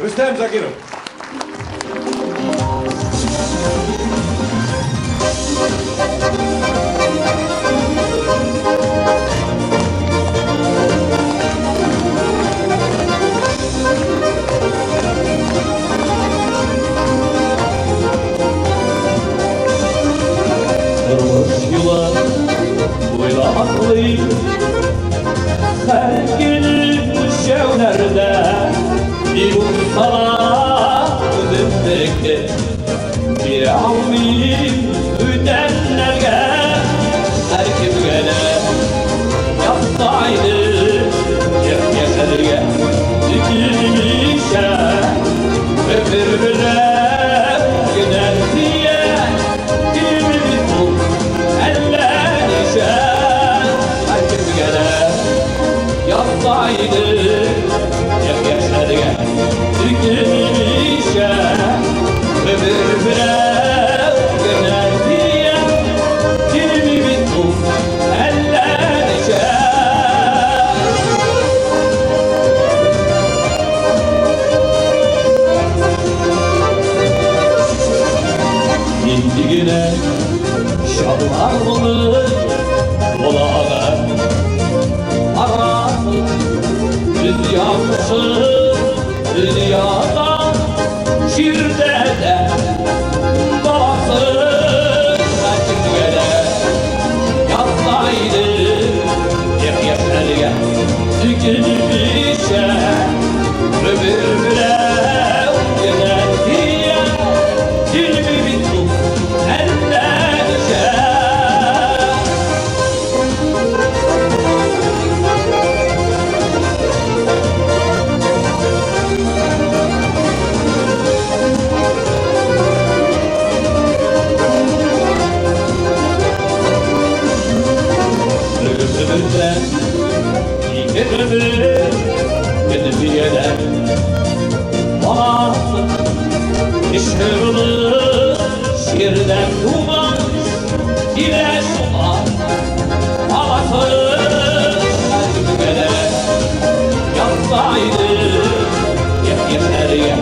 Рөстәм Закиров. Тормыш юлы буйлап атлый, Һәр көн үлчәүләрдә Ни булса да үземнеке Бирә алмыйм бүтәннәргә. Һәркемгә дә язса иде Яшәргә сөенмичә, Бер белән генә тия. Килми ул әллә ничә. Һәркемгә дә язса иде Яшәргә сөенмичә, Бер белән генә тия. Килми бит ул әллә ничә. Нинди генә чаклар булыр, була арасы Без яхшы дөньяда, җирдә дә баласы. Кемгә дә язса иде яшь-яшьләргә сөйкелмичә, Бер берәү генә тия, килми бит ул әллә ничә. Бер ике гомер көтеп баласы кеше булып җирдән туган килә шуңа баласы. Һәркемгә дә язса иде яшь-яшьләргә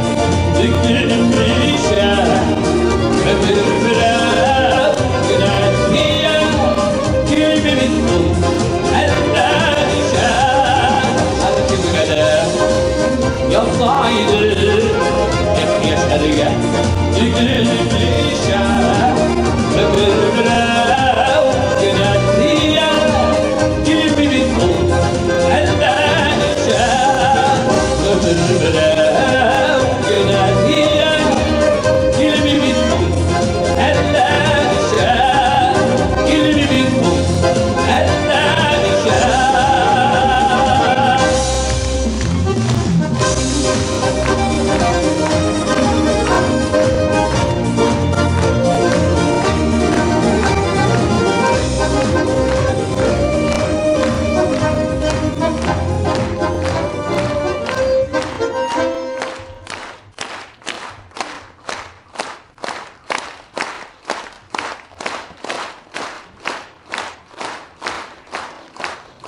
сөйкелмичә, Бер берәү генә тия, килми бит ул әллә ничә. Һәркемгә дә язса иде яшь-яшьләргә сөйкелмичә, Бер берәү генә тия, килми бит ул әллә ничә. Бер берәү генә тия, килми бит ул әллә ничә. Килми бит ул әллә ничә.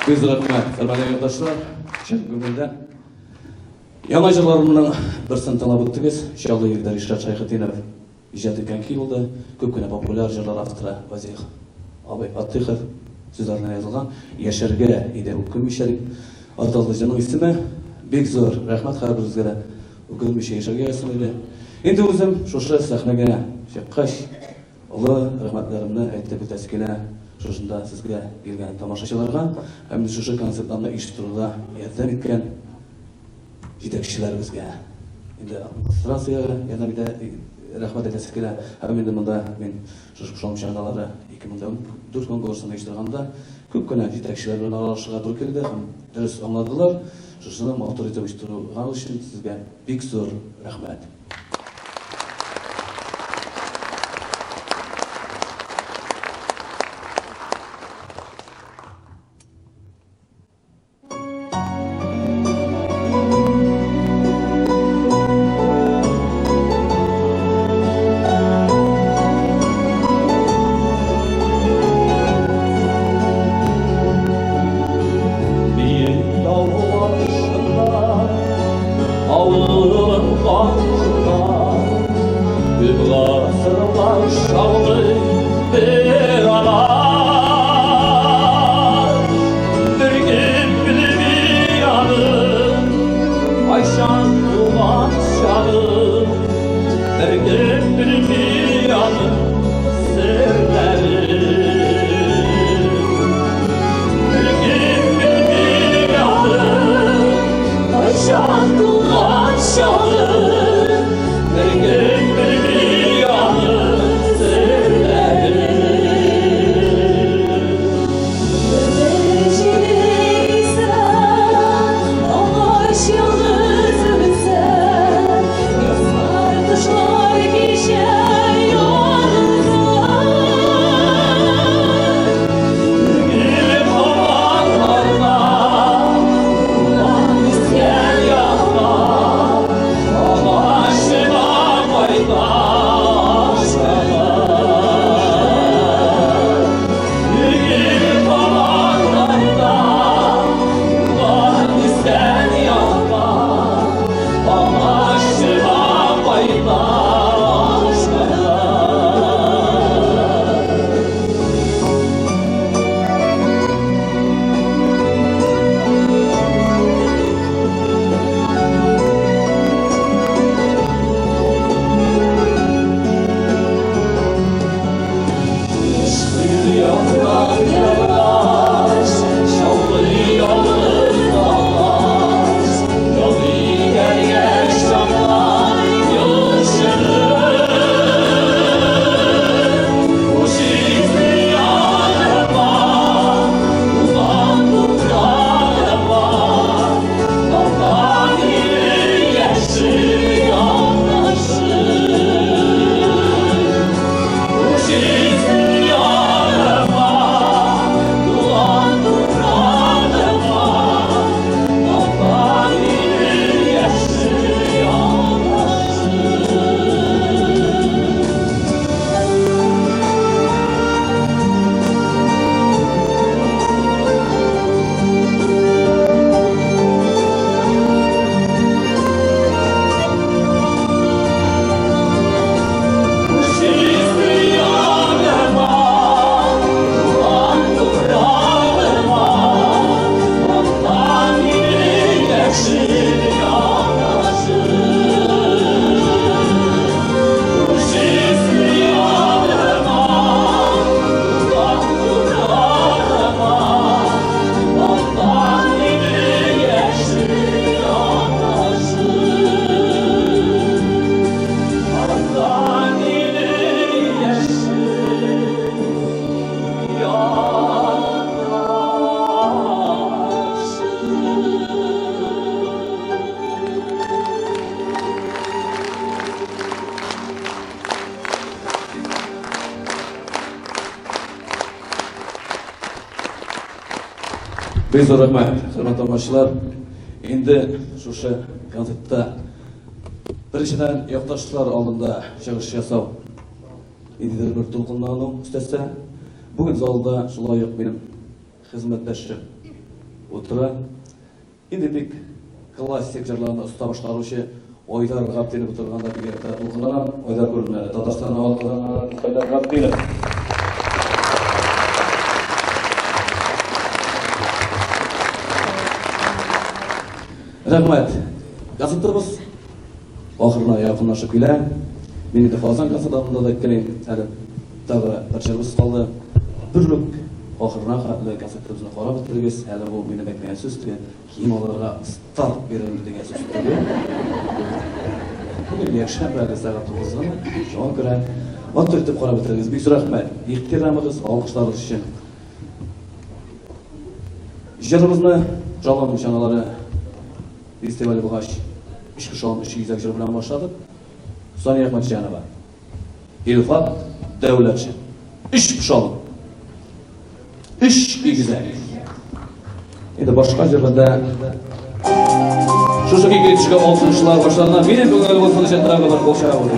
Бик зур рәхмәт, хөрмәтле юлдашлар, чын күңелдән. Яңа җырларымның берсен тыңлап үттегез. Чаллы егете Ришат Шәйхетдинов иҗат иткән көй булды. Күп кенә популяр җырлар авторы Вазих абый Фатыйхов сүзләренә язылган Яшәргә иде үкенмичә дип аталды җырның исеме. Бик зур рәхмәт һәрберегезгә дә, үкенмичә яшәргә язсын иде. Инде үзем шушы сәхнәгә чыккач, олы рәхмәтләремне әйтеп бетәсе килә шушында сезгә килгән тамашачыларга һәм шушы концертларны оештыруда ярдәм иткән җитәкчеләребезгә. Инде администрациягә ярдәм итә, рәхмәт әйтәсе килә. Һәм инде монда мин шушы Пошалым чаңгылары 2014 конкурсын оештырганда күп кенә җитәкчеләр белән аралашырга туры килде һәм дөрес аңладылар. Шушыны матур итеп оештырган өчен сезгә бик зур рәхмәт. Биек тау башында авылым. туган туфрак. Күп гасырлар шаулый бер агач. Бер кем белми аны, кайчан туган чагы. Бер кем белми аны серләрен. Бер кем белми аны, кайчан туган чагы. Бер кем белми аны серләрен. Бер җиле исә, агач ялгыз үсә. Язлар, кышлар кичә янында. Гөл кабакларда, урман үскән якта, агачыма кайта чагы. Гөл кабакларда, урман үскән якта, агачыма кайта чагы. Япрак ярагач, шаулый ялгыз агач, яз итәргә чакта юлчыны. Хуш исле яныма, туган туфрагыма, Ватан иле яшел якташы. Хуш исле яныма, туган туфрагыма, Ватан иле яшел якташы. Хуш исле яныма, туган туфрагыма, Ватан иле яшел якташы. Хуш исле яныма, туган туфрагыма, Ватан иле яшел якташы. Ватан иле яшел якташы. Бик зур рәхмәт, хөрмәтле тамашачылар. Инде шушы концертта беренчедән якташлар алдында чыгыш ясау ниндидер бер дулкынлану өстәсә, бүген залда шулай ук минем хезмәттәшем утыра. Инде бик классик җырларны оста башкаручы Айдар Габдинов утырганда бигрәк тә дулкынланам. Айдар күренмәле. Татарстанның атказанган Айдар Габдинов. Рәхмәт. Концертыбыз ахырына якынлашып килә. Мин инде Казан концерт алдында да әйткән әле тагы бер җырыбыз калды. Бер үк ахырына хәтле концертыбызны карап бетерегез. Әле бу минем әйткән сүз түгел, кием алырга старт бирелде дигән сүз түгел. Бүген якшәмбе әле сәгать 9-да. Шуңа күрә матур итеп карап бетерегез. Бик зур рәхмәт. Ихтирамыгыз, алкышларыгыз өчен. Җырыбызны Жаланың чаналары фестивале булгач, өч кеше өч игезәк җыр белән башладык. Сания Әхмәтҗанова, Илфат Дәүләтшин. Өч пошалым. Өч игезәк. Инде башка җырларда шушы киң төшкә алтынчылар башлана. Минем күңел булсын өчен тагы бер кул чабу.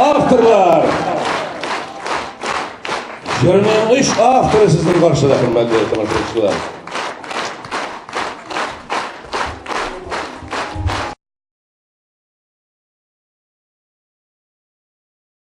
Авторлар! Җырның өч авторы сезнең каршыда, хөрмәтле тамашачылар.